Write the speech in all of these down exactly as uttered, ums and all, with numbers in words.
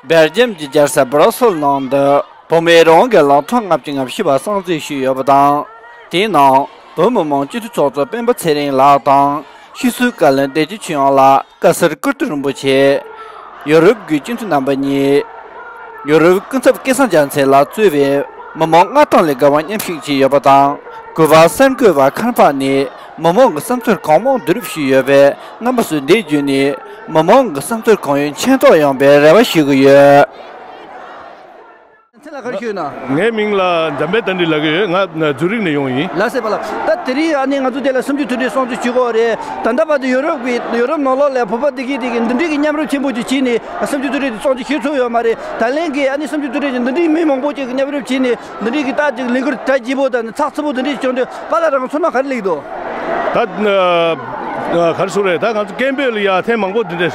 སྦེལ་ཇམ་གྱི་རྒྱལ་ས་སྦྲ་སེལ་ནང་དུ་བོད་མི་རང་དབང་གི་ལམ་ཐོག་ལྔ་བཅུ་ང་བཞི་པ་གསར་འཛུགས་ཞུས་ཡོད་པ་དང་། དེའི་ནང་བོད་མི་མང་སྤྱི་འཐུས་ཚོགས་གཙོ་སྤེན་པ་ཚེ་རིང་ལགས་དང་། ཕྱི་སྲིད་བཀའ་བློན་བདེ་སྐྱིད་ཆོས་དབྱངས་ལགས། བཀའ་ཟུར་ཀིརྟི་རིན་པོ་ཆེ། ཡོ་རོབ་ཀྱི་སྤྱི་འཐུས་རྣམ་པ་གཉིས། ཡོ་རོབ་སྐུ་ཚབ་སྐལ་བཟང་རྒྱལ་མཚན་ལགས་གཙོས་པའི་མི་མང་ལྔ་སྟོང་ལས་བརྒལ་བ་མཉམ་ཞུགས་བྱས་ཡོད་པ་དང་། གུས་པ་གསར་འགོད་པ་ཁམས་པ་ནས་མི་མང་གི་བསམ་ཚུལ་གང་མང་བསྡུ་རུབ་ཞུས་ཡོད་པས། རྣམ་པ་ཚོས་འདི་བརྒྱུད་ནས་མི་མང་གི་བསམ་ཚུལ་གང་ཡོད་མཁྱེན་རྟོགས་ཡོང་བའི་རེ་བ་ཞུ་གི་ཡོད། མཚན་ལ་ག་རེ་ཞུས་ན། ངའི་མིང་ལ་འཇམ་དཔལ་རྟ་མགྲིན་ལབ་ཀྱི་ཡོད། ང་ཛུ་རིག་ནས་ཡོང་ཡིན། ལགས་སོ་པཱ་ལགས། ད་དེ་རིང་ཨ་ནི་ང་ཚོ་འདི་ལ་གསུམ་བཅུ་དོན་གྲུབ་གསར་འཛུགས་བྱེད་དགོས་རེད། ད་ལྟ་བར་དུ་ཡོ་རོབ་ཀྱི་ཡོ་རོབ་ནང་ལོགས་ལ་བོད་པ་འདི་གིས་འདི་གི་འདི་འདྲའི་གི་མཉམ་རུབ་ཆེན་པོ་ཅིག་བྱས་ནས་གསུམ་བཅུ་དོན་གྲུབ་འདི་གསར་འཛུགས་བྱེད་ཐུབ་ཡོད་མ་རེད། ད་ལན་གྱི་ཨ་ནི་གསུམ་བཅུ་དོན་གྲུབ་ཀྱི་འདི་འདྲའི་མི་མང་པོ་ཅིག་མཉམ་རུབ་བྱས་ནས་འདི་འདྲའི་གི་ད་ཅིག་ལས་འགུལ་གྲ་རྒྱས་པོ་དང་ཚགས་ཚུད་པོ་འདི་འདྲའི་བྱུང་དུས་པཱ་ལགས་རང་ཚོར་སྣང་ག་རེ་སླེབས་འདུག་ད་ཨ་ཨ་ག་རེ་ཟེར་དགོས་རེད། ད་ང་ཚོ་སྐད་འབོད་ལ་ཡ་ཐེངས་མང་པོ་འདི་འདྲ་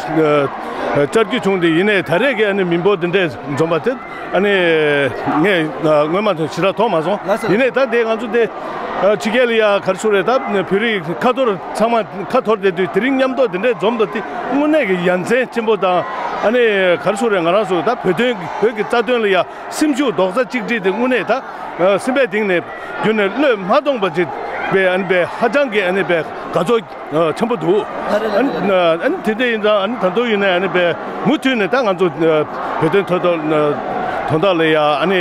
ཨ་བཅར་རྒྱུ་བྱུང་སྟེ། ཡིན་ནའི་ད་རེས་ཀྱི་ཨ་ནི་མི་འབོར་འདི་འདྲས་འཛོམས་པ་དེ། ཨ་ནི་ངས་ཨ་སྔོན་མ་དང་ཞེ་དྲག་མཐོང་མ་སོང་། ལགས་སོ། ཡིན་ནའི་ད་དེ་ང་ཚོ་དེ་ཨ་ཕྱི་རྒྱལ་ལ་ཡ་ག་རེ་ཟེར་དགོས་རེད། ད་བོད་རིགས་ཁ་ཐོར་ཚང་མ་ཁ་ཐོར་བསྡད་དུས་དེ་རིང་མཉམ་དུ་དེ་འདྲས་འཛོམས་དང་དེ་དངོས་གནས་ཀྱི་ཡ་མཚན་ཆེན་པོ་དང་། ཨ་ནི་ག་རེ་ཟེར་དགོས་རེད། ང་རང་ཚོ་ད་བོད་དོན་བོད་ཀྱི་རྩ་དོན་ལ་ཡ་སེམས་ཤུགས་རྡོག་རྩ་གཅིག་སྒྲིལ་དེ་དངོས་གནས་ད་ཨ་སེམས་པའི་གཏིང་ནས་རྒྱུན་ནས་བློས་མ་བཏང་པ་ཅིག་པའི་ཨ་ནི་པའི་ཧ་ཅང་གི་ཨ་ནི་པའི་དགའ་ཚོར་ཨ་ཆེན་པོ་འདུག་ཨ་ནི་ཨ་ནི་དེ་འདྲ་ཡིན་ཙང་། ཨ་ནི་ད་དུང་ཡིན་ན་ཨ་ནི་པའི་མུ་མཐུད་ནས་ད་ང་ཚོ་ཨ་བོད་དོན་ཐོག་ཐོག་དོན་དག་ལ་ཡ་ཨ་ནི་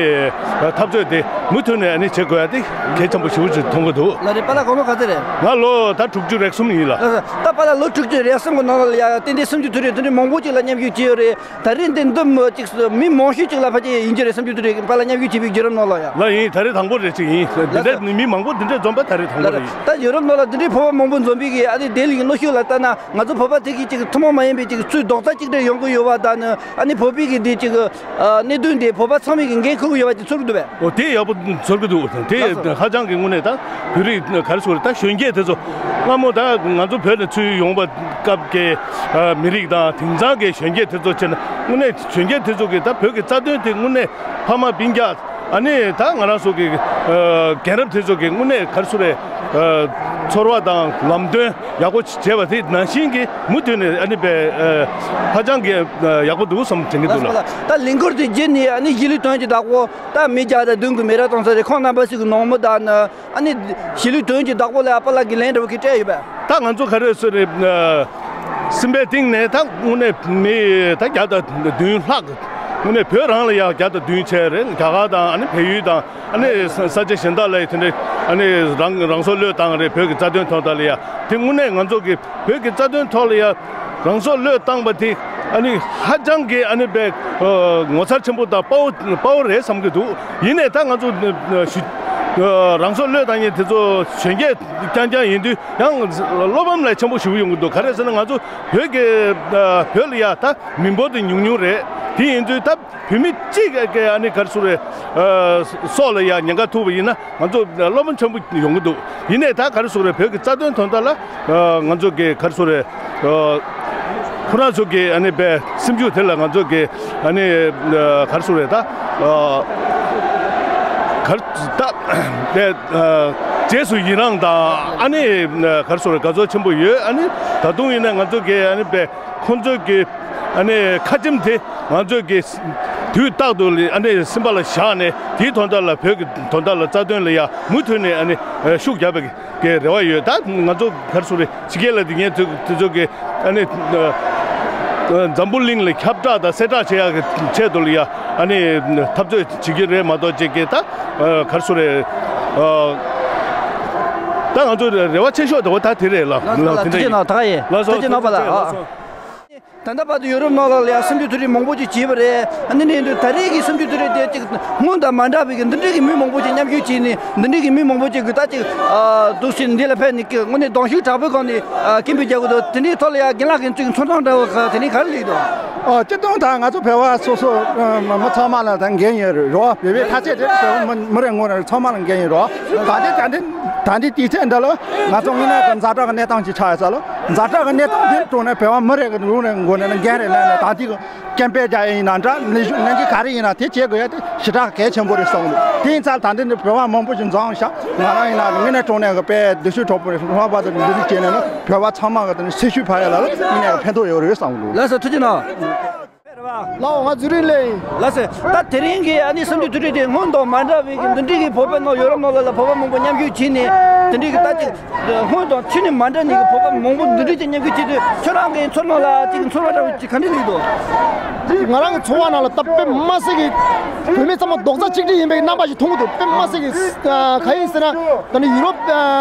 འཐབ་རྩོད་དེ་མུ་མཐུད་ནས་ཨ་ནི་བྱེད་དགོས་ཡ་དེ་གལ་ཆེན་པོ་ཞེ་པོ་ཅིག་མཐོང་གི་འདུག་ལགས་རེད། པཱ་ལགས་དགུང་ལོ་ག་ཚོད་རེད། ང་ལོ་ད་དྲུག་ཅུ་རེ་གསུམ་ཡིན་ལགས། ལགས་སོ། ད་པཱ་ལགས་ལོ་དྲུག་ཅུ་རེ་གསུམ་གྱི་ནང་ལ་ཡ་ཏན་ཏན་གསུམ་བཅུ་དོན་གྲུབ་འདི་འདྲའི་མང་པོ་ཅིག་ལ་མཉམ་ཞུགས་བྱས་ཡོད་རེད། ད་རེས་འདི་འདི་མི་གཅིག་མི་མང་ཤོས་གཅིག་ལ་ཕལ་ཆེར་ཡིན་གྱི་རེད། གསུམ་བཅུ་དོན་གྲུབ་པཱ་ལགས་མཉམ་ཞུགས་བྱས་པའི་བརྒྱུད་རིམ་ནང་ལ་ཡ། ལགས་ཡིན། ད་རེས་དང་པོ་རེད་ཅིག་ཡིན། འདི་འདྲའི་མི་མང་པོ་འདི་འདྲའི་འཛོམས་པ་ད་རེས་དང་པོ་རེད། ད་ཡོ་རོབ་ནང་ལ་འདི་འདྲའི་བོད་པ་མང་པོ་འཛོམས་པའི་གི་ཨ་ནི་དེ་ལ་གནོན་ཤུགས་ལ་ལྟ་ན། ང་ཚོ་བོད་པ་དེ་གི་ཅིག་ཐུན་མོང་མ་ཡིན་པའི་ཅིག་ཚུལ་རྡོག་རྩ་གཅིག་སྒྲིལ་ཡོང་གི་ཡོད་པ་དང་ནི། ཨ་ནི་བོད་པའི་གི་འདི་ཅིག་ཨ་གནད་དོན་དེ་བོད་པ་ཚང་མས་གི་འགན་འཁུར་གི་ཡོད་པ་ཅིག་ཚོར་གི་འདུག་པས། འོ་དེ་ཡག་པོ་ཚོར་གི་འདུག་དེ་ལགས་སོ། ཧ་ཅང་གི་དངོས་གནས་ད་བོད་རིགས་ག་རེ་ཟེར་དགོས་རེད། ད་གཞོན་སྐྱེས་དེ་ཚོ་སྔ་མོ་ད་ང་ཚོ་བོད་ནས་ཚུར་ཡོང་བ་སྐབས་ཀྱི་ཨ་མི་རིགས་དང་དེང་སང་གི་གཞོན་སྐྱེས་དེ་ཚོ་བྱས་ན། དངོས་གནས་གཞོན་སྐྱེས་དེ་ཚོ་གི་ད་བོད་ཀྱི་རྩ་དོན་དེ་དངོས་གནས་ཕ་མ་སྤུན་ཀྱག་ཨ་ནི་ད་ང་རང་ཚོ་གི་ཨ་རྒན་རབས་དེ་ཚོ་གི་དངོས་གནས་ག་རེ་ཟེར་དགོས་རེད། ཨ་ཚོར་བ་དང་ལམ་སྟོན་ཡག་པོ་བྱས་པ་དེ་ནང་བཞིན་གྱི་མུ་མཐུད་ནས་ཨ་ནི་པའི་ཨ་ཧ་ཅང་གི་ཨ་ཡག་པོ་འདུག་བསམ་དྲན་གྱི་འདུག་ལགས། ད་ལས་འགུལ་དེ་བརྒྱུད་ནས་ཨ་ནི་གཞིས་ལུས་དོན་གྱི་བདག་པོ་ད་མི་བརྒྱ་དང་བདུན་གྱིས་མེ་རག་བཏང་ས་རེད། ཁོང་རྣམ་པ་ཚོ་གི་ནང་མི་དང་ནི། ཨ་ནི་གཞིས་ལུས་དོན་གྱི་བདག་པོ་ལ་ཨ་པ་ལགས་ཀྱི་ལན་འདྲ་བོ་གི་སྤྲད་ཡོད་པས། ད་ང་ཚོ་ག་རེ་ཟེར་རེད། ཨ་སེམས་པའི་གཏིང་ནས་ད་དངོས་གནས་མི་ད་བརྒྱ་དང་བདུན་ལྷག་དངོས་གནས་བོད་རང་ལ་ཡང་བརྒྱ་དང་བདུན་བྱས་རེད། རྒྱ་གར་དང་ཨ་ནི་བལ་ཡུལ་དང་། ཨ་ནི་ས་ས་ཆ་གཞན་དག་ལ་ཡང་དེ་འདྲའི་ཨ་ནི་རང་རང་སྲོག་བློས་བཏང་རེད། བོད་ཀྱི་རྩ་དོན་ཐོག་ལ་ཡང་དེ་དངོས་གནས་ང་ཚོ་གི་བོད་ཀྱི་རྩ་དོན་ཐོག་ལ་ཡང་རང་སྲོག་བློས་བཏང་པ་དེ་ཨ་ནི་ཧ་ཅང་གི་ཨ་ནི་པའི་ངོ་མཚར་ཆེན་པོ་དང་དཔའ་བོ་དཔའ་བོ་རེད་བསམ་གྱི་འདུག་ཡིན་ནའི་ད་ང་ཚོ་ཞུ་རང་སྲོག་བློས་བཏང་མཁན་དེ་ཚོ་གཞོན་སྐྱེས་རྐྱང་རྐྱང་ཡིན་དུས། ཡང་བློ་ཕམ་ལས་ཆེན་པོ་ཞེ་པོ་ཡོང་གི་འདུག་ག་རེ་ཟེར་ན་ང་ཚོ་བོད་ཀྱི་ཨ་བོད་ལ་ཡ་ད་མི་འབོར་དེ་ཉུང་ཉུང་རེད། དེ་ཡིན་དུས་ད་བོད་མི་གཅིག་གི་ཨ་ནི་ག་རེ་ཟེར་དགོས་རེད། ཨ་སྲོག་ལ་ཡ་ཉེན་ཁ་ཐུག་པ་ཡིན་ན་ང་ཚོ་བློ་ཕམ་ཆེན་པོ་ཡོང་གི་འདུག་ཡིན་ནའི་ད་ག་རེ་ཟེར་དགོས་རེད། བོད་ཀྱི་རྩ་དོན་དོན་དག་ལ་ཨ་ང་ཚོ་གི་ག་རེ་ཟེར་དགོས་རེད། ཨ་ཁོ་རང་ཚོ་གི་ཨ་ནི་པའི་སེམས་ཤུགས་དེ་ལ་ང་ཚོ་གི་ཨ་ནི་ཨ་ག་རེ་ཟེར་དགོས་རེད། ད་ཨ་ག་རེ་ད་པའི་ཨ་རྗེས་སུ་ཡི་རངས་དང་། ཨ་ནི་ཨ་ག་རེ་ཟེར་དགོས་རེད། དགའ་ཚོར་ཆེན་པོ་ཡོད། ཨ་ནི་ད་དུང་ཡིན་ན་ང་ཚོ་གི་ཨ་ནི་པའི་ཁོང་ཚོ་གི་ཨ་ནི་ཁ་ཆེམས་དེ་ང་ཚོ་གི་དུས་རྟག་ཏུ་ཨ་ནི་སེམས་པ་ལ་བཞག་ནས། དེའི་དོན་དག་ལ་བོད་ཀྱི་དོན་དག་ལ་རྩ་དོན་ལ་ཡ་མུ་མཐུད་ནས་ཨ་ནི་ཤུགས་རྒྱབ་པའི་གི་རེ་བ་ཡོད། ད་ང་ཚོ་ག་རེ་ཟེར་དགོས་རེད། ཕྱི་རྒྱལ་ལ་བསྡད་མཁན་དེ་ཚོ་གི་ཨ་ནི་འཛམ་བུ་གླིང་ལ་ཁྱབ་བསྒྲགས་དང་གསལ་བསྒྲགས་བྱེད་ཡག་གི་ཆེད་དུ་ལ་ཡ་ཨ་ནི་འཐབ་རྩོད་བྱེད་ཀྱི་རེད་མ་གཏོགས། ཅིག་གི་ད་ག་རེ་ཟེར་དགོས་རེད། ད་ང་ཚོ་རེ་བ་ཆེ་ཤོས་དེ་བ་ད་དེ་རེད་ལགས། ལགས་སོ། ལགས་སོ། ཐུགས་རྗེ་གནང་། ད་ག་ཡིན། ལགས་སོ། ཐུགས་རྗེ་གནང་པ་ལགས། ལགས་སོ། ད་ལྟ་བར་དུ་ཡོ་རོབ་ནང་ལོགས་ལ་ཡང་གསུམ་བཅུ་དོན་གྲུབ་མང་པོ་ཅིག་བྱས་པ་རེད། ཨ་ནི་ནས་འདི་ད་རེས་ཀྱི་གསུམ་བཅུ་དོན་གྲུབ་དེ་ཅིག་སྔོན་དང་མ་འདྲ་བའི་གི་འདི་འདྲའི་གི་མི་མང་པོ་ཅིག་མཉམ་ཞུགས་བྱས་ནས། འདི་འདྲའི་གི་མི་མང་པོ་ཅིག་གི་ད་ཅིག་ཨ་འདུག་སེ་འདི་ལ་ཕེབས་ནས་དངོས་གནས་གདུང་ཤུགས་དྲག་པོའི་སྒང་ནས་ཨ་སྐད་འབོད་རྒྱག་གི་འདུག་དེ་འདྲའི་ཐོག་ལ་ཡང་རྒན་ལགས་ཀྱི་ཚོར་སྣང་འདྲ་བོ་ག་དེ་འདྲའི་ག་རེ་སླེབས་འདུག་ཨ་སྤྱིར་བཏང་ད་ང་ཚོ་བོད་པ་སོ་སོ་ཨ་མི་ཚང་མ་ལ་ད་འགན་ཡོད་རེད། རོ་བོད་པའི་ཐ་ཚད་དེ་བོད་པ་མི་མི་རེ་ངོ་རེ་ཚང་མ་ལ་འགན་ཡོད་རོ། ད་ལྟའི་ད་ལྟའི་ད་ལྟའི་དུས་ཚོད་འདི་ལ་ང་ཚོ་དངོས་གནས་ཀྱི་ཛ་དྲག་གི་གནས་སྟངས་ཅིག་ཆགས་ཡོད་ས་ལ། ཛ་དྲག་གི་གནས་སྟངས་འདིར་གྲོངས་ནས་བོད་པ་མི་རེ་གི་ལུང་རེ་མགོ་ནས་འགན་རེ་ལེན་ནས་ད་ལྟའི་སྐད་འབོད་རྒྱག་ཡ་ཡིན་ན་འདྲ། ལས་ཞུགས་ལས་འགུལ་ག་རེ་ཡིན་ན་དེ་བྱེད་དགོས་ཡ་དེ་ཞེ་དྲག་གལ་ཆེན་པོ་རེད་བསམ་གི་འདུག་དེ་ཡིན་ཙང་ད་ལྟ་འདི་བོད་པ་མང་པོ་ཞིག་འཛོམས་ཤག་ང་རང་ཡིན་ན་དངོས་གནས་དྲང་གནས་གི་དཔེ་འདི་ཤུགས་དྲག་པོ་རེད། ལྷག་པར་དུ་འདི་ཤུགས་བྱས་ནས་ན་བོད་པ་ཚང་མ་གི་དེ་ནི་སེམས་ཤུགས་འཕར་ཡ་ལ་ལ་དངོས་གནས་གི་ཕན་ཐོགས་ཡོད་རེད་བསམ་གི་འདུག་ལགས་སོ། ཐུགས་རྗེ་གནང་། ལགས་འོ། ང་ཛུ་རིན་ལས་ཡིན། ལགས་སོ། ད་དེ་རིང་གི་ཨ་ནི་གསུམ་བཅུ་དུས་དྲན་དེ་སྔོན་དང་མ་འདྲ་བའི་གི་འདི་འདྲའི་གི་བོད་པའི་ནང་ཡོ་རོབ་ནང་ལ་ལ་བོད་པ་མང་པོ་མཉམ་ཞུགས་བྱས་ནས་འདི་འདྲའི་གི་ད་ཅིག་སྔོན་དང་ཁྱོན་ནས་མ་འདྲ་ནས་གི་བོད་པ་མང་པོ་འདི་འདྲའི་ཅིག་མཉམ་ཞུགས་བྱས་དུས་ཁྱོད་རང་གི་ཚོར་སྣང་ལ་ཅིག་ཚོར་བ་འདྲ་བོ་ཅིག་ག་འདྲ་སླེབས་འདུག་ང་རང་གི་ཚོར་བ་ནང་ལ་ད་དཔེ་མ་སྲིད་གི་བོད་མི་ཚང་མ་རྡོག་རྩ་གཅིག་སྒྲིལ་ཡིན་པའི་རྣམ་པ་ཞིག་མཐོང་གི་འདུག་དཔེ་མ་སྲིད་གི་ག་ཡིན་ཟེར་ན་ད་ནི་ཡུ་རོབ་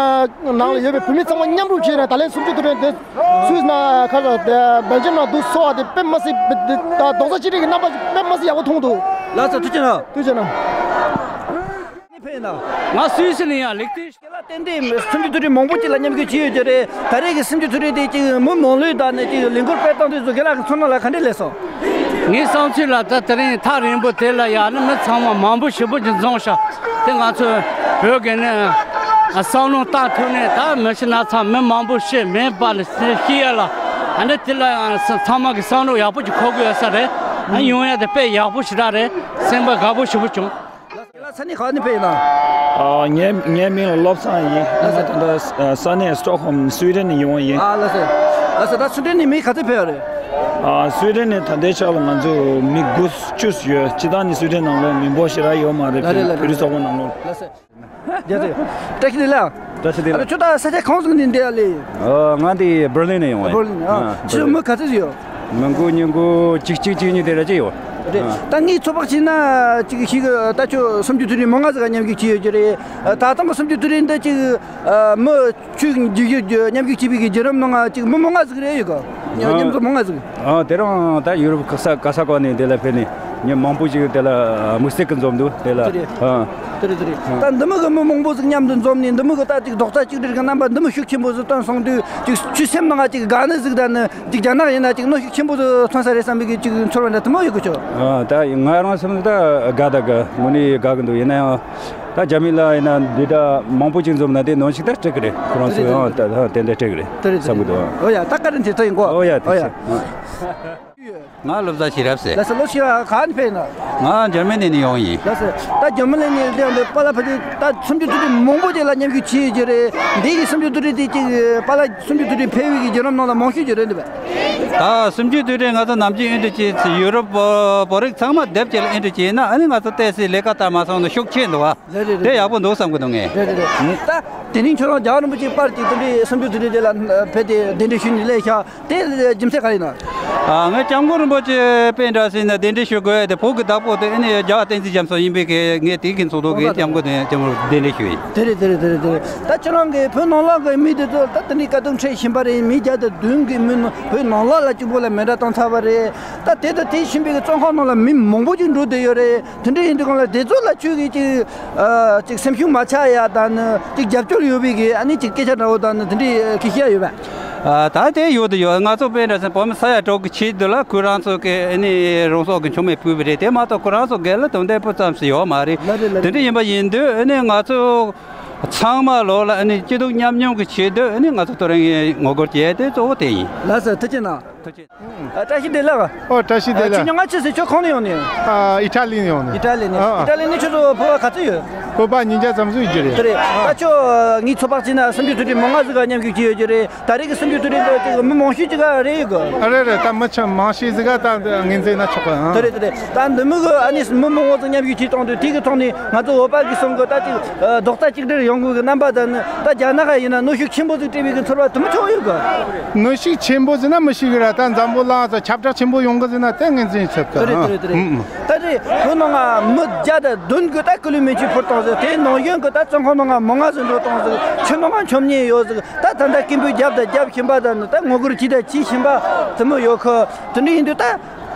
ནང་ལ་ཡོད་པའི་བོད་མི་ཚང་མ་མཉམ་རུབ་བྱས་ནས་ད་ལན་གསུམ་བཅུ་དུས་དྲན་དེ། སུད་སི་ནང་ཁ་ས་དེ་སྦེལ་ཇམ་ནང་འདུག་སོ་བ་དེ་དཔེ་མ་སྲིད་དེ་ད་རྡོག་རྩ་གཅིག་སྒྲིལ་གྱི་རྣམ་པ་ཞིག་དཔེ་མ་སྲིད་ཡག་པོ་མཐོང་འདུག་ལགས་སོ། ཐུགས་རྗེ་གནང་། ཐུགས་རྗེ་གནང་། ནི་ཕེབས་ཡིན་ན། ང་སུད་སི་ནས་ཡང་ལེགས་བསྟན་ཞིག་ལ་བརྟེན་ཏེ་གསུམ་བཅུ་དུས་དྲན་མང་པོ་ཅིག་ལ་མཉམ་ཞུགས་བྱས་ཡོད་ཀྱི་རེད། ད་རེས་ཀྱི་གསུམ་བཅུ་དུས་དྲན་དེ་ཅིག་མི་མང་ལོས་དང་ནས་ཅིག་ལས་འགུལ་སྤེལ་སྟངས་དེ་ཚོ་རྒན་ལགས་ཀྱི་ཚོར་སྣང་ལ་ག་འདྲས་སླེབས་སོང་། ངའི་བསམ་ཚུལ་ལ་ད་དེ་རིང་ཐག་རིང་པོ་དེ་ལ་ཡང་ནི་མི་ཚང་མ་མང་པོ་ཞེ་པོ་ཅིག་འཛོམས་ཤག་དེ་ང་ཚོས་བོད་ཀྱི་ནི་བསམ་བློ་བཏང་ཐུབ་ནས་ད་མི་ཤི་ན་ཚང་མི་མང་པོ་ཤི་མེད་པ་ལ་ཤི་ཡ་ལ་ཨ་ནི་དེ་ལ་ཡང་ཚང་མ་གི་བསམ་བློ་ཡག་པོ་ཅིག་འཁོར་གི་ཡོད་ས་རེད། ཨ་ཡོང་ཡ་དེ་དཔེ་ཡག་པོ་ཞེ་དྲག་རེད། སེམས་པ་དགའ་པོ་ཞེ་པོ་བྱུང་། ལགས་སོ། ས་གནས་ག་ནས་ཕེབས་ཡིན་ན། ཨ། ངའི་ངའི་མིང་ལ་བློ་བཟང་ཡིན། ང་ད་ལྟ་ས་གནས་སི་ཊོག་ཧོམ་སུའི་ཌེན་ནས་ཡོང་བ་ཡིན། ཨ། ལགས་སོ། ལགས་སོ། ད་སུའི་ཌེན་ནས་མི་ག་ཚོད་ཕེབས་ཡོད་རེད། ཨ། སུའི་ཌེན་ནས་ད་ལྟའི་ཆར་ལ་ང་ཚོ་མི་དགུ་བཅུ་ཡོད། སྤྱིར་བཏང་ནི་སུའི་ཌེན་ནང་ལོགས་མི་འབོར་ཞེ་དྲག་ཡོད་མ་རེད། ལགས་རེད། ལགས་རེད། བོད་རིགས་ཚོགས་པ་ནང་ལོགས། ལགས་སོ། རྒྱལ་སྲས། བཀྲ་ཤིས་བདེ་ལེགས། བཀྲ་ཤིས་བདེ་ཨ་ལེ། ལགས། ཁྱོད་ད་ས་ཆ་གང་ཟིག་ནས་འདི་ཡ་ལེ། ཨ། ང་འདི་བྷར་ལིན་ནས་ཡོང་བ་ཡིན། བྷར་ལིན། ཨ། ཨ། ཁྱོད་མི་ག་ཚོད་ཡོད། མི་དགུ་ཉིས་དགུ་གཅིག་གཅིག་གཅིག་གཉིས་དེ་ར་ཅི་ཡོད། རེད། ཨ། ད་ངས་ཚོད་དཔག་བྱས་ན་ཅིག་ཞིག་ད་ཁྱོད་གསུམ་བཅུ་དུས་དྲན་མི་ང་ཟིག་ག་མཉམ་ཞུགས་བྱས་ཡོད་ཀྱི་རེད། ད་ཐེངས་མ་གསུམ་བཅུ་དུས་དྲན་འདི་ཅིག་མི་ཁྱོད་མཉམ་ཞུགས་མཉམ་ཞུགས་བྱས་པའི་གི་བརྒྱུད་རིམ་ནང་ང་ཅིག་མི་མང་ང་ཟིག་རེད་ཡོད་ག་མཉམ་ཚོགས་མང་ང་ཟིག་ཨ། དེ་རིང་ད་ཡུ་རོབ་ག་ས་ག་ས་ག་ནས་དེ་ལ་ཕེབས་ནས་མི་མང་པོ་ཞིག་དེ་ལ་དམིགས་བསལ་གྱི་འཛོམས་འདུག་དེ་ལ། དེ་རེད། ཨ། དེ་རེད། དེ་རེད། ཨ། ད་འདི་མོ་གི་མི་མང་པོ་ཟིག་མཉམ་དུ་འཛོམས་ནས་འདི་མོ་གི་ད་ཅིག་རྡོག་རྩ་གཅིག་སྒྲིལ་གྱི་རྣམ་པ་འདི་མོ་ཤུགས་ཆེན་པོ་ཟིག་སྟོན་སོང་དུས་ཅིག་ཁྱོད་སེམས་ནང་ཅིག་དགའ་ནི་ཟིག་དང་ནི་ཅིག་རྒྱ་ནག་ཡིན་ན་ཅིག་གནོན་ཤུགས་ཆེན་པོ་ཟིག་ཐོན་ས་རེད་བསམ་པའི་གི་ཅིག་ཚོར་བ་འདྲ་དེ་མོ་ཡོད་གི་ཆོག་ཨ། ད་ང་རང་སེམས་ད་དགའ་ད་དགའ་དངོས་གནས་དགའ་གི་འདུག་ཡིན་ན་ཡང་ད་རྒྱ་མི་ལ་ཡིན་ན་འདི་འདྲ་མང་པོ་ཅིག་འཛོམས་ན་དེ་ནང་ཞིག་ད་སྤྲད་གི་རེད། ཁོ་རང་ཚོ་ཡང་ད་ད་དེ་འདྲ་སྤྲད་གི་རེད། དེ་རེད། བསམ་གི་འདུག་ཨོ་ཡ། ད་བཀའ་དྲིན་ཆེ། ཐུགས་ཡིན་གོ་ཨོ་ཡ། ཨོ་ཡ། དེ་ཆེ། ང་བློ་བཟང་ཤེས་རབ་ཟེར། ལགས་སོ། བློ་ཤེས་རབ་ག་ནས་ཕེབས་ན། ང་འཇར་མ་ནི་ནས་ཡོང་ཡིན། ལགས་སོ། ད་འཇར་མ་ནི་ནས་འདི་འདི་པཱ་ལགས་ཕལ་ཆེར་ད་སུམ་ཅུ་དུས་དྲན་མང་པོ་ཅིག་ལ་མཉམ་ཞུགས་བྱས་ཡོད་ཀྱི་རེད། འདི་གི་སུམ་ཅུ་དུས་དྲན་དེ་ཅིག་པཱ་ལགས་སུམ་ཅུ་དུས་དྲན་ཕེབས་པའི་གི་བརྒྱུད་རིམ་ནང་ལ་མང་ཤོས་ཅིག་རེད་འདུག་པས། ད་སུམ་ཅུ་དུས་དྲན་ང་ཚོ་ནམ་རྒྱུན་ཨེ་འདྲ་བྱས་ཡུ་རོབ་བོད་རིགས་ཚང་མ་སྡེབ་བྱས་ལ་ཨེ་འདྲ་བྱས་ན་ཨ་ནི་ང་ཚོ་ཏོག་ཙམ་ལས་ཀ་ལྟ་མ་སོང་ན་ཤུགས་ཆེ་འདུག་པ། རེད་རེད་རེད། དེ་ཡག་པོ་འདུག་བསམ་གི་འདུག་ངས། རེད་རེད་རེད། ད་དེ་རིང་ཁྱོད་རང་རྒྱལ་བ་རིན་པོ་ཆེའི་པར་གྱི་དེ་འདྲའི་སུམ་ཅུ་དུས་དྲན་དེ་ལ་ཕེབས་ཏེ་གདན་འདྲེན་ཞུས་ནས་སླེབས་ཤག་དེ་རྒྱུ་མཚན་ག་རེ་ཡིན་ན། ཨ། ངས་སྐྱབས་མགོན་རིན་པོ་ཆེ་དཔེ་འདྲ་ཟེར་ན་གདན་འདྲེན་ཞུ་དགོས་དེ་བོད་ཀྱི་བདག་པོ་དེ་ཨ་ནི་རྒྱལ་བ་བསྟན་འཛིན་རྒྱ་མཚོ་ཡིན་པའི་གི་ངས་དེའི་གི་ཚོགས་འདུ་གི་སྐྱབས་མགོན་དེ་སྐྱབས་མགོན་གདན་འདྲེན་ཞུས་ཡིན། དེ་རེད་དེ་རེད་དེ་རེད་དེ་རེད། ད་ཁྱེད་རང་གི་བོད་ནང་ལོགས་ཀྱི་མི་དེ་ཚོ་ད་དེ་འདྲའི་དཀའ་སྡུག་འཕྲད་བཞིན་པ་རེད། མི་བརྒྱ་དང་བདུན་གྱི་མི་ནང་བོད་ནང་ལོགས་ལ་གཅིག་པོ་ལ་མེ་མདའ་བཏང་ཚར་བ་རེད། ད་དེ་དང་དེ་བཞིན་པའི་གི་བཙོན་ཁང་ནང་ལ་མི་མང་པོ་ཅིག་འགྲོ་བསྡད་ཡོད་རེད། དེ་འདྲ་ཡིན་དུས་གང་ལ་དེ་ཚོ་ལ་ཁྱོད་ཀྱིས་ཅིག་ཨ། ཅིག་སེམས་ཤུགས་མ་ཆག་ཡ་དང་ནི་ཅིག་རྒྱབ་སྐྱོར་ཡོད་པའི་གི་ཨ་ནི་ཅིག་སྐད་ཆ་འདྲ་བོ་དང་ནི་དེ་འདྲའི་སྐད་ཆ་ཡོད་པས། ཨ། ད་དེ་ཡོད་དུ་ཡོད། ང་ཚོ་དཔེ་འདྲ་ཟེར་བོད་མི་ས་ཡ་དྲུག་གི་ཆེད་དུ་ལ་ཁོ་རང་ཚོ་གི་ཨ་ནི་རང་སྲོག་གི་མཆོད་མེ་ཕུལ་བ་རེད། དེ་མ་གཏོགས་ཁོ་རང་ཚོ་སྒེར་ལ་དོན་དག་སྤུ་ཙམ་ཞིག་ཡོད་མ་རེད། ལགས་རེད་ལགས་རེད། དེ་འདྲ་ཡིན་པ་ཡིན་དུས་ཨ་ནི་ང་ཚོ་ཚང་མ་ལོག་ལ་ཨ་ནི་སྐྱིད་སྡུག་མཉམ་མྱོང་གི་ཆེད་དུ་ཨ་ནི་ང་ཚོ་དེ་རིང་ངོ་རྒོལ་བྱས་དེ་གཙོ་བོ་དེ་ཡིན། ལགས་སོ། ཐུགས་རྗེ་གནང་། ཐུགས་རྗེ། ཨ། བཀྲ་ཤིས་བདེ་ལེགས། ཨོ། བཀྲ་ཤིས་བདེ་ལེགས། ཁྱོད་མྱིང་ང་ཅི་ཟེར། ཁྱོད་གང་ནས་ཡོང་ནས། ཨ། ཨི་ཊ་ལི་ནས་ཡོང་ནས། ཨི་ཊ་ལི་ནས། ཨ། ཨི་ཊ་ལི་ནས་ཁྱོད་ཚོ་བོད་པ་ག་ཚོད་ཡོད། བོད་པ་ཉིས་བརྒྱ་ཙམ་ཞིག་ཡོད་ཀྱི་རེད། དེ་རེད། ད་ཁྱོད་ངའི་ཚོད་དཔག་བྱས་ན་སུམ་ཅུ་དུས་དྲན་མི་ང་ཟིག་ག་མཉམ་ཞུགས་བྱས་ཡོད་ཀྱི་རེད། ད་རེས་ཀྱི་སུམ་ཅུ་དུས་དྲན་འདི་ཅིག་མི་མང་ཤོས་ཅིག་ག་རེད་ཡོད་གི། ཨ། རེད་རེད། ད་མི་ཆ་མང་ཤོས་ཟིག་ག་ད་ངོས་འཛིན་ན་ཆོག་གི། ཨ། དེ་རེད་དེ་རེད། ད་འདི་མོ་གི་ཨ་ནི་མི་མང་བོ་ཟིག་མཉམ་ཞུགས་བྱས་བཏང་དུས་དེ་གི་ཐོག་ནས་ང་ཚོ་བོད་པ་གི་གསུང་གི་ད་ཅིག་རྡོག་རྩ་གཅིག་སྒྲིལ་ཡོང་དགོས་གི་རྣམ་པ་དང་ནི། ད་རྒྱ་ནག་ཡིན་ན་གནོན་ཤུགས་ཆེན་པོ་ཟིག་སྤྲད་པའི་གི་ཚོར་བ་དེ་མོ་ཆོག་ཡོད་གི། གནོན་ཤུགས་ཆེན་པོ་ཟེར་ན་མི་ཤེས་གི་ར། ད་འཛམ་བུ་གླིང་ཚོ་ཁྱབ་བསྒྲགས་ཆེན་པོ་ཡོང་གི་ཟེར་ན་དེ་ངོས་འཛིན་ཐུབ་གི། དེ་རེད་དེ་རེད་དེ་རེད། ཨ། ཨ། ད་རེས་བོད་ནང་ང་མི་བརྒྱ་དང་བདུན་གི་ད་སྐུ་ལུས་མེ་མཆོད་ཕུལ་བཏང་ཟིག་དེའི་ནང་བཞིན་གི་ད་བཙོན་ཁང་ནང་ང་མི་ལྔ་ཟིག་འགྲོ་བཏང་ཟིག་ཆུ་ནང་ང་མཆོད་མེ་ཡོད་ཟིག་ད་ད་ལྟ་སྐད་འབོད་རྒྱབ་དང་རྒྱབ་བཞིན་པ་དང་ནི། ད་ངོ་རྒོལ་བྱས་དང་བྱེད་བཞིན་པ་དེ་མོ་ཡོད་གི། དེ་འདྲ་ཡིན་དུས་ད་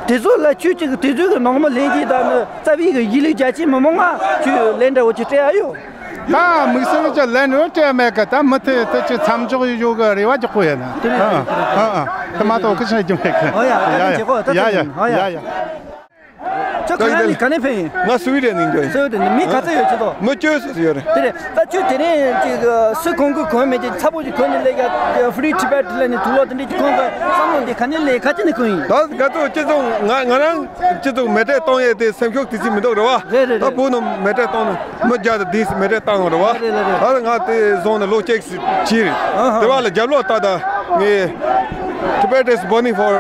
དེ་ཚོ་ལ་ཁྱོད་ཅིག་དེ་ཚོའི་གི་ནང་མི་ལྷན་རྒྱས་དང་ནི་རྩ་བའི་གི་གཞིས་ལུས་རྒྱ་ཆེ་མི་མང་ང་ཁྱོད་ལན་འདྲ་བོ་ཅིག་སྤྲད་ཡ་ཡོད། ད་དམིགས་བསལ་གྱི་ལན་རེ་སྤྲད་མེད་གི། ད་མུ་མཐུད་དེ་ཅིག་མཚམས་འཇོག་ཡོད་གི་རེ་བ་རྒྱག་གི་ཡོད་ན། དེ་རེད། ཨ། དེ་རེད། ཨ། ཨ། དེ་མ་གཏོགས་སྐད་ཆ་རྒྱུ་མེད་གི། ཨོ་ཡ། ཡ་ཡ། ད་ཡ་ཡ། ཨོ་ཡ། ཡ་ཡ། ཁྱོད་ག་ནས་ག་ནས་ཕེབས་ཡིན། ང་སུའི་ཌེན་ནས་འགྱོ་ཡིན། སུའི་ཌེན་ནས། མི་ག་ཚོད་ཡོད་ཁྱོད་ཚོ། མི་བཅུ་ཙམ་ཡོད་རེད། དེ་རེད། ད་ཁྱོད་དེ་རིང་ཅིག་སུ་གང་གི་གོན་མེད་ཅིག་ཚ་པོ་ཅིག་གོན་ནས་སླེབས་ཡ། Free Tibet ལབ་ནས་དུག་ལོག་དེ་འདྲ་ཅིག་གོན་གི། བསམ་བློ་འདི་ག་ནས་སླེབས། ག་ཅི་ནས་གོན་ཡིན། ད་ང་ཚོ་སྤྱི་ཚོགས་ང་ང་རང་སྤྱི་ཚོགས་མེ་སྲེག་གཏོང་ཡས་དེ་སེམས་ཤུགས་དེ་ཅིག་མི་འདུག་རེད་བ། རེད་རེད། ད་རེད། བོད་ནང་མེ་སྲེག་གཏོང་ནས་མི་བརྒྱ་དང་བདུན་མེ་སྲེག་བཏང་རེད་བ། རེད་རེད་རེད། ད་ང་དེ་བཟུང་ནས་ལོ་གཅིག་ཅིག་རེད། ཨ་ཧ། དེ་བ་ལ་རྒྱབ་ལོག་ལྟ་ད། ངས། Tibet is burning for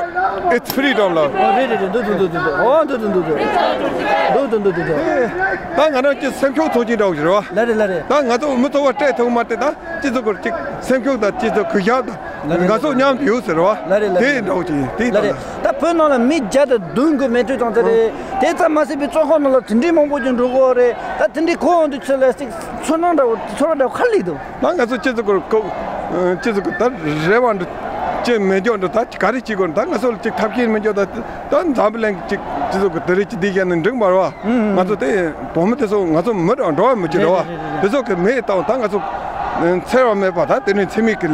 its freedom ལ། ཨོ་རེད་རེད་རེད། འདུག་འདུག་འདུག་འདུག་འདུག་ཨོ་འདུག་འདུག་འདུག་འདུག་འདུག་འདུག་འདུག་འདུག་འདུག་ད་ང་རང་ཅིག་སེམས་ཤུགས་ཐོན་གྱིན་འདྲ་བོ་ཞིག་རེད་བ། ལ་རེད་ལ་རེད། ད་ང་ཚོ་མི་ཚོ་བ་སྤྲད་ཐུབ་མ་སྤྲད་ད་ཅི་ཚོ་གོ་ཅིག་སེམས་ཤུགས་དང་ཅི་ཚོ་གུས་ཞབས་དང་ལ་རེད་ང་ཚོ་མཉམ་དུ་ཡོད་ཟེར་བ། ལ་རེད་ལ་དེ་རེད་འདྲ་བོ་ཅིག་ཡིན་དེ་ལ་རེད། ད་བོད་ནང་ལ་མི་བརྒྱ་དང་བདུན་གི་མེ་མཐོང་ཙམ་རེད། དེ་ཙམ་མ་ཟད་པའི་བཙོན་ཁང་ནང་ལ་དེ་འདྲའི་མང་པོ་ཅིག་འགྲོ་གི་ཡོད་རེད། ད་དེ་འདྲའི་གོ་འོང་དུ་ཚོད་ལ་ཅིག་ཚོར་སྣང་འདྲ་བོ་ཚོར་བ་འདྲ་བོ་ག་རེ་སླེབས་འདུག་ད་ང་ཚོ་སྤྱི་ཚོགས་ཀྱི་ཁོ་སྤྱི་ཚོགས་ཀྱི་ད་རེ་བ་འདྲ་ཅི་མེད་འཇོག་འདྲ་ད་ག་རེ་བྱེད་དགོས་ད་ང་ཚོ་ལ་ཅིག་ཐབས་ཤེས་མེད་འཇོག་ད་ད་འཛམ་བུ་གླིང་གི་ཅིག་སྤྱི་ཚོགས་ཀྱི་དེ་རིགས་ཀྱི་འདི་བཤད་ན་འགྲིག་མ་རེད་བ། ང་ཚོ་དེ་བོད་མི་དེ་ཚོ་ང་ཚོ་མི་འགྲོ་འགྲོ་བ་མི་བྱེད་རེད་བ། དེ་ཚོ་གི་མེད་དང་ད་ང་ཚོ་འཚེ་བ་མེད་པ་ད་དེ་ནས་འཚེ་མེད་ཀྱི་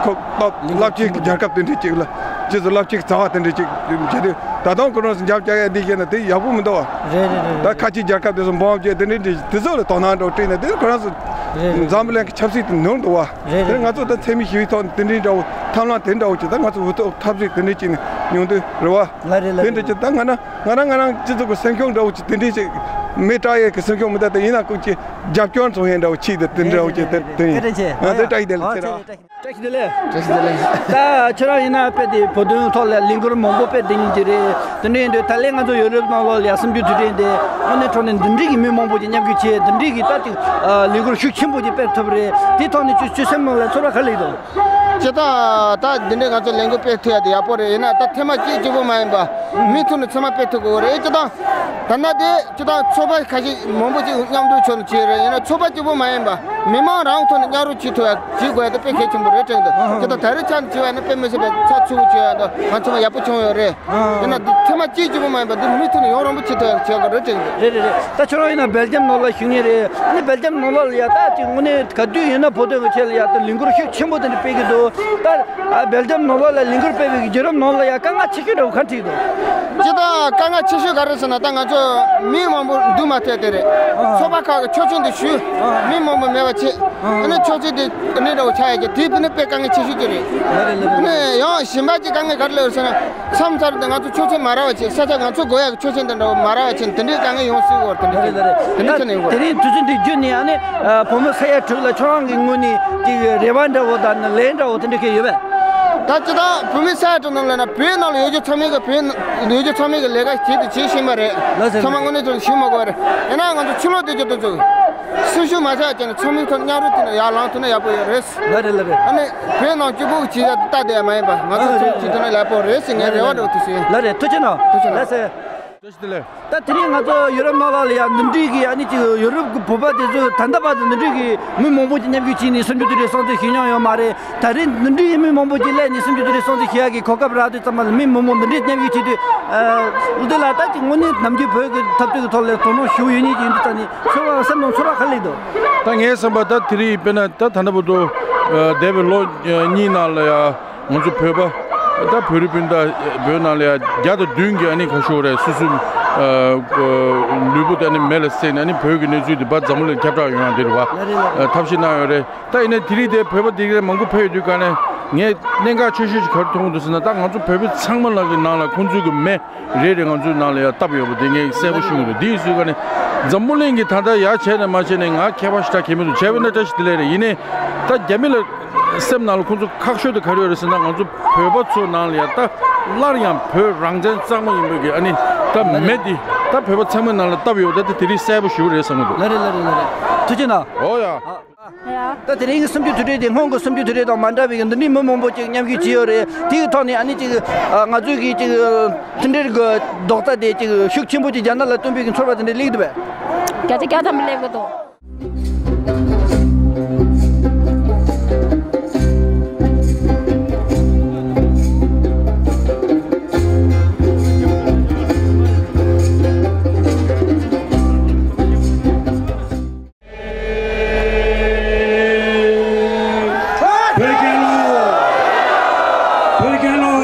ཁོ་རླབས་ཆེན་གྱི་རྒྱལ་ཁབ་དེ་འདྲ་ཅིག་ལ་སྤྱི་ཚོགས་རླབས་ཆེན་གྱི་རྩ་བ་དེ་འདྲ་ཅིག་བྱེད་དུས་ད་དུང་ཁོ་རང་ཚོ་འཇབ་རྒྱག་ཡ་འདི་བཤད་ན་དེ་ཡག་པོ་མི་འདུག་བ། རེད་རེད་རེད། ད་ཁ་ཆེ་རྒྱལ་ཁབ་དེ་ཚོ་འབོམ་རྒྱག་དེ་འདྲ་འདི་དེ་ཚོ་ལ་དོ་སྣང་འགྲོ་བྱས་ནས་དེ་ཁོ་རང་ཚོ་རེད་རེད། འཛམ་བུ་གླིང་གི་ཆབ་སྲིད་དེ་ནོར་འདུག་བ། རེད་དེ་རེད། ང་ཚོ་ད་འཚེ་མེད་ཞི་བའི་ཐོག་ནས་དེ་འདྲའི་འདྲ་བོ་ཐབས་ལམ་དེ་འདྲ་བོ་ཅིག་ད་ང་ཚོ་འུ་ཐུག་ཐབས་ཤེས་དེ་འདྲ་ཅིག་ནས་ཡོང་དུས་རེད་བ། ལ་རེད་ལ་དེ་རེད། འདྲ་ཅིག་ད་ང་རང་ང་རང་ང་རང་སྤྱི་ཚོགས་ཀྱི་སེམས་ཤུགས་འདྲ་བོ་ཅིག་དེ་འདྲའི་ཅིག་མི་སྐྲག་ཡས་ཀྱི་སེམས་ཤུགས་མི་ད་དེ་ཡིན་ན་ཀུན་གྱིས་རྒྱབ་སྐྱོར་འཚོང་ཡས་འདྲ་བོ་ཅིག་དེ་དེ་འདྲ་བོ་ཅིག་དེ་དེ་ཡིན། སྐད་ཆ་ཆེ། ང་དེ་སྐྲག་ཡས་དེ་ལ་ཨོ་ཚེ་ར། ཆེ་ཆེ། བཀྲ་ཤིས་བདེ་ལེགས། བཀྲ་ཤིས་བདེ་ལེགས། ད་ཁྱོད་རང་ཡིན་ན་དཔེ་དེ་བོད་དོན་ཐོག་ལ་ལས་འགུལ་མང་པོ་སྤེལ་བསྡད་མཁན་ཅིག་རེད། དེ་འདྲ་ཡིན་དུས་ད་ལན་ང་ཚོ་ཡོ་རོབ་ནང་ལོགས་ལ་ཡ་གསུམ་བཅུ་དུས་དྲན་དེ་དངོས་གནས་དྲང་གནས་འདི་འདྲའི་གི་མི་མང་པོ་ཅིག་མཉམ་ཞུགས་བྱས་འདི་འདྲའི་གི་ད་ཅིག་ལས་འགུལ་ཤུགས་ཆེན་པོ་ཅིག་སྤེལ་ཐུབ་རེད། དེའི་ཐོག་ནས་ཁྱོད་ཁྱོད་སེམས་ནང་ལ་ཚོར་བ་ག་རེ་སླེབས་འདུག་ཅི་ད་ད་འདི་འདྲའི་ང་ཚོ་ལས་འགུལ་སྤེལ་ཐུབ་ཡ་དེ་ཡག་པོ་རེད། ཡིན་ན་ད་ཐེངས་མ་གཅིག་གཅིག་པོ་མ་ཡིན་པ་མུ་མཐུད་ནས་ཚང་མ་སྤེལ་ཐུབ་དགོས་རེད། ཅི་ད་ད་ལྟ་དེ་ཅི་ད་ཚོགས་པ་ཁ་ཤས་མང་པོ་ཅིག་མཉམ་འགྲོ་ཆོག་ནས་བྱས་རེད། ཡིན་ན་ཚོགས་པ་གཅིག་པོ་མ་ཡིན་པ་མི་མང་རང་ཐོག་ནས་མཉམ་རུབ་བྱེད་ཐུབ་ཡ་བྱེད་དགོས་ཡ་དེ་དཔེ་གལ་ཆེན་པོ་རེད་དྲན་འདུག་ཅི་ད་ད་རེས་ཆ་ནས་བྱས་པ་ཡིན་ན་དཔེ་མི་སྲིད་པའི་ཚགས་ཚུད་པོ་བྱས་ཡ་འདུག་ང་ཚོ་མ་ཡག་པོ་བྱུང་ཡོད་རེད། ཡིན་ན་འདི་ཐེངས་མ་གཅིག་གཅིག་པོ་མ་ཡིན་པ་འདི་མུ་མཐུད་ནས་ཡོང་རོགས་པ་བྱེད་ཐུབ་ཡ་བྱེད་དགོས་རེད་དྲན་འདུག་རེད་རེད་རེད། ད་ཁྱོད་རང་ཡིན་ན་སྦེལ་ཇམ་ནང་ལ་བཞུགས་མཁན་རེད། ཨ་ནི་སྦེལ་ཇམ་ནང་ལ་ཡ་ད་ཅིག་དངོས་གནས་ག་དུས་ཡིན་ན་བོད་དོན་གྱི་ཆེད་ལ་ཡ་ད་ལས་འགུལ་ཤུགས་ཆེན་པོ་དེ་འདྲ་སྤེལ་གྱི་འདུག་ད་ཨ་སྦེལ་ཇམ་ནང་ལ་ལ་ལས་འགུལ་སྤེལ་བའི་རྒྱལ་རབས་ནང་ལ་ཡ་དཀའ་ངལ་ཆེ་ཤོས་འདྲ་བོ་ག་འཕྲད་འདུག་ཅི་ད་དཀའ་ངལ་ཆེ་ཤོས་ག་རེ་ཟེར་ན་ད་ང་ཚོ་མི་མང་པོ་འདུ་མ་ཐུབ་དེ་རེད། ཚོགས་པ་ཁག་གི་ཆོག་མཆན་དེ་ཞུ་མི་མང་པོ་མེད་པ་བྱས། ཨ་ནི་ཆོག་མཆན་དེ་ཨ་ནི་འདྲ་བོ་ཆགས་ཡ་གི་དེ་དེ་ནི་དཔེ་དཀའ་ངལ་ཆེ་ཤོས་ཅིག་རེད། ཨ་ནི་ཡང་གཞན་པ་ཅིག་དཀའ་ངལ་ག་རེ་སླེབས་ཡོད་ཟེར་ན། མཚམས་མཚམས་དུ་ང་ཚོ་ཆོག་མཆན་མ་རག་པ་བྱས། ས་ཆ་ང་ཚོ་དགོས་ཡག་གི་ཆོག་མཆན་དེ་འདྲ་བོ་མ་རག་པ་བྱས་ནས་དེ་འདྲའི་དཀའ་ངལ་ཡོང་སྲིད་ཀྱི་ཡོད་རེད། དེ་འདྲའི་ཆ་ནས་ཡོང་གི་ཡོད་རེད། དེ་རིང་དུས་ཚོད་འདི་བརྒྱུད་ནས་ཨ་ནི་བུ་མོ་ས་ཡ་དྲུག་ལ་ཁྱོད་རང་གི་ངོས་ནས་ཅིག་རེ་བ་འདྲ་བོ་དང་ལན་འདྲ་བོ་དེ་འདྲ་གང་ཡོད་པས། ད་ཅི་ད་བུ་མོ་ས་ཡ་དྲུག་ནང་ལ་ན་བོད་ནང་ལ་ཡོད་རྒྱུ་ཚང་མས་གི་བོད་ཡོད་རྒྱུ་ཚང་མས་གི་ལས་ཀ་བྱེད་དུ་བྱེད་བཞིན་པ་རེད། ཚང་མ་དངོས་གནས་ཚོ་ཞུ་མ་དགོས་པ་རེད། ཡིན་ན་ང་ཚོ་ཕྱི་ལོགས་བསྡད་རྒྱུ་དེ་ཚོ། སེམས་ཤུགས་མ་ཆག་བྱས་ནས་ཚང་མའི་ཐོག་མཉམ་རུབ་བྱས་ནས་ཡར་ལངས་ཐུབ་ན་ཡག་པོ་ཡོད་རེད། ལ་རེད་ལ་རེད། ཨ་ནི་བོད་ནང་སྐྱིད་པོ་བྱེད་ཡ་ལྟ་བསྡད་ཡ་མ་ཡིན་པ་ང་ཚོ་ཚང་མ་བྱེད་ཐུབ་ན་ཡག་པོ་རེད་ཟེར་ངའི་རེ་བ་འདྲ་བོ་དེ་ཞུ་ཡིན། ལ་རེད། ཐུགས་རྗེ་གནང་། ཐུགས་རྗེ་གནང་། ལགས་སེ། བཀྲ་ཤིས་བདེ་ལེགས། ད་དེ་རིང་ང་ཚོ་ཡོ་རོབ་ནང་ལ་ལ་ཡ་འདི་འདྲའི་གི་ཨ་ནི་ཅིག་ཡོ་རོབ་གི་བོད་པ་དེ་ཚོ་ད་ལྟ་བར་དུ་འདི་འདྲའི་གི་མི་མང་པོ་ཅིག་མཉམ་ཞུགས་བྱས་ནས་གསུམ་བཅུ་དུས་དྲན་སྲུང་བརྩི་ཞུས་མྱོང་ཡོད་མ་རེད། ད་རེས་འདི་འདྲའི་མི་མང་པོ་ཅིག་སླེབས་ནས་གསུམ་བཅུ་དུས་དྲན་སྲུང་བརྩི་ཞུ་ཡག་གི་གོ་སྐབས་རག་དུས་ཙམ་པ་ལ་མི་མང་པོ་འདི་འདྲའི་མཉམ་ཞུགས་བྱེད་དུས། ཨ། འདི་ལ་ད་ཅིག་དངོས་གནས་ནམ་རྒྱུན་བོད་ཀྱི་འཐབ་རྩོད་ཀྱི་ཐོག་ལ་དོ་སྣང་ཞུ་ཡོད་མཁན་ཅིག་ཡིན་དུས་ཙམ་ནས་ཚོར་བ་སེམས་ནང་ཚོར་བ་ག་རེ་སླེབས་འདུག་ད་ངའི་བསམ་པ་ད་དེ་རིང་དཔེར་ན་ད་ད་ལྟ་བར་དུ་འདས་པའི་ལོ་གཉིས་ནང་ལ་ཡ་ང་ཚོ་བོད་པ་ད་བོད་རིགས་སྤུན་ཟླ་བོད་ནང་ལ་ཡ་བརྒྱ་དང་བདུན་གྱི་ཨ་ནི་ག་ཤོག་རེད་སོ་སོའི་ལུས་པོ་དེ་ཨ་ནི་མེ་ལ་བསྲེགས་ནས་ཨ་ནི་བོད་ཀྱི་གནས་ཚུལ་དེ་ཕར་འཛམ་བུ་གླིང་ཁྱབ་བསྒྲགས་ཡོང་ཡ་དེ་རེད་བ། ཐབས་ཤེས་གནང་ཡོད་རེད། ད་ཡིན་ནའི་དེ་རིང་དེ་བོད་པ་དེ་གའི་མང་པོ་ཕེབས་ཡོད་དུས་ག་ནས་ངས་གནད་འགག་ཆེ་ཤོས་ཅིག་ག་རེ་མཐོང་གི་འདུག་ཟེར་ན། ད་ང་ཚོ་བོད་པ་ཚང་མ་ལ་གི་ནང་ལ་ཁོང་ཚོའི་གི་མེ་རེ་རེ་ང་ཚོའི་ནང་ལ་ཡ་བཏབ་ཡོད་པ་དེ་ངས་གསལ་པོ་ཤེས་ཀྱི་འདུག་དེ་ཡིན་དུས་ག་ནས་འཛམ་བུ་གླིང་གི་ད་ལྟ་ཡ་བྱས་ནས་མ་བྱས་ནས་ང་ཁྱད་པར་ཞེ་དྲག་གང་མི་འདུག་བྱས་པ་ན་བཀྲ་ཤིས་བདེ་ལེགས་རེད། ཡིན་ནའི་ད་རྒྱ་མི་ལ་སེམས་ནང་ལ་ཁོང་ཚོ་ཁག་ཤོས་དེ་ག་རེ་ཡོད་རེད་ཟེར་ན། ང་ཚོ་བོད་པ་ཚོ་ནང་ལ་ཡ་ད་སླར་ཡང་བོད་རང་བཙན་གཙང་མ་ཡིན་པའི་གི་ཨ་ནི་ད་མེ་འདི་ད་བོད་པ་ཚང་མའི་ནང་ལ་བཏབ་ཡོད་པ་ད་དེ་དེ་རིང་གསལ་པོ་ཞེ་པོ་རེད་བསམ་གྱི་འདུག་ལ་རེད་ལ་རེད་ལ་རེད། ཐུགས་རྗེ་གནང་། ཨོ་ཡ། ད་དེ་རིང་གི་གསུམ་བཅུ་དུས་དྲན་དེ་སྔོན་གྱི་གསུམ་བཅུ་དུས་དྲན་དང་མ་འདྲ་བའི་གི་འདི་འདྲའི་མི་མང་པོ་ཅིག་མཉམ་ཞུགས་བྱས་ཡོད་རེད། དེ་གི་ཐོག་ནས་ཨ་ནི་ཅིག་ང་ཚོའི་གི་ཅིག་དེ་འདྲའི་གི་རྡོག་རྩ་དེ་ཅིག་ཤུགས་ཆེན་པོ་ཅིག་རྒྱ་ནག་ལ་བཏོན་པའི་གི་ཚོར་བ་དེ་འདྲ་སླེབས་འདུག་པས། བརྒྱ་ཆ་བརྒྱ་ཐམ་པ་སླེབས་ཀྱི་འདུག་བོད་རྒྱལ་ལོ། བོད་རྒྱལ་ལོ།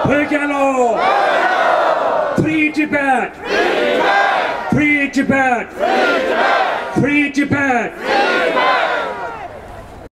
བོད་རྒྱལ་ལོ། Free Tibet! Free Tibet! Free Tibet!